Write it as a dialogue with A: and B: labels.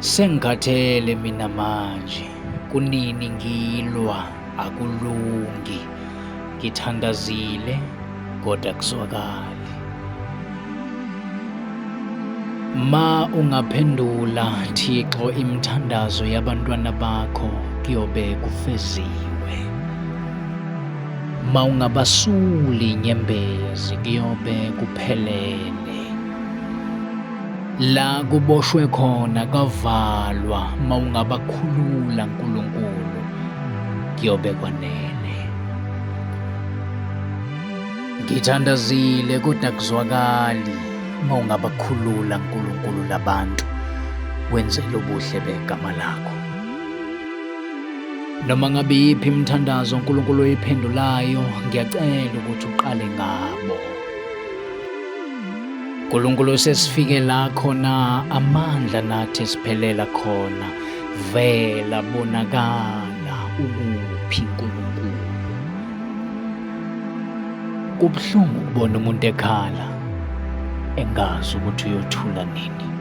A: Sengikhathele mina manje, kunini ngilwa akulungi. Ngithandazile kodwa kuzwakali. Ma ungaphendula Thixo imithandazo yabantwana bakho kuyobe kufeziwe. Ma ungabasuli inyembezi kuyobe kuphelele. La kuboshwe khona kavalwa ma ungabakhulula Nkulunkulu kuyobe kwanele. Ngithandazile kodwa kuzwakali uma ungabakhulula Nkulunkulu labantu wenzele ubuhle begama lakho. Noma ngabe yiphi imithandazo uNkulunkulu oyiphendulayo, ngiyacela ukuthi uqale ngabo. Nkulunkulu sesifike la khona amandla nathi siphelela khona vela bonakala ukuphi Nkulunkulu. Kubuhlungu ukubona umuntu ekhala engazi ukuthi uyothula nini.